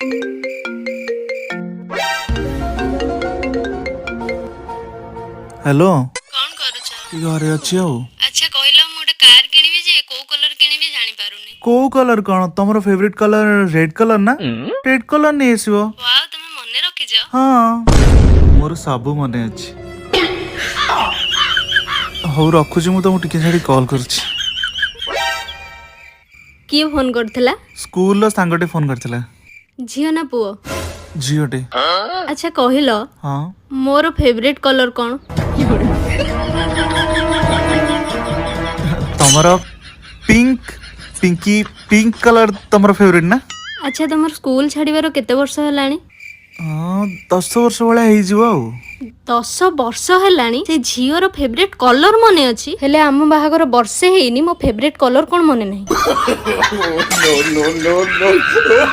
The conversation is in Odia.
ହ୍ୟାଲୋ। କଣ କରୁଛ? ଘରେ ଅଛି ଆଉ। ଆଚ୍ଛା କହିଲ, ମୁଁ ଗୋଟେ କାର କିଣିବି ଯେ କୋଉ କଲର କିଣିବି ଜାଣିପାରୁନି। କୋଉ କଲର କଣ? ତମର ଫେଭରେଟ କଲର ରେଡ୍ କଲର ନା? ରେଡ୍ କଲର ନେଇ ଆସିବ। ୱାଓ, ତମେ ମନେ ରଖିଛ। ହଁ, ମୋର ସବୁ ମନେ ଅଛି। ହଉ, ରଖୁଛି, ମୁଁ ତମକୁ ଟିକେ ଛାଡି କଲ୍ କରୁଛି। କିଏ ଫୋନ କରିଥିଲା? ସ୍କୁଲର ସାଙ୍ଗଟେ ଫୋନ କରିଥିଲା। ଝିଅ ନା ପୁଅ? ଝିଅଟେ। ଆଚ୍ଛା କହିଲ, ହଁ। ମୋର ଫେଭରେଟ କଲର କଣ? ତମର ପିଙ୍କ, ପିଙ୍କି ପିଙ୍କ କଲର ତମର ଫେଭରେଟ ନା? ଆଚ୍ଛା, ତମର ସ୍କୁଲ ଛାଡିବାର କେତେ ବର୍ଷ ହେଲାଣି? ହଁ, 10 ବର୍ଷ ଭଳିଆ ହେଇଯିବ ଆଉ। 10 ବର୍ଷ ହେଲାଣି, ସେ ଝିଅର ଫେଭରେଟ କଲର ମନେ ଅଛି, ହେଲେ ଆମ ବାହାଘର ବର୍ଷେ ହେଇନି, ମୋ ଫେଭରେଟ କଲର କଣ ମନେ ନାହିଁ।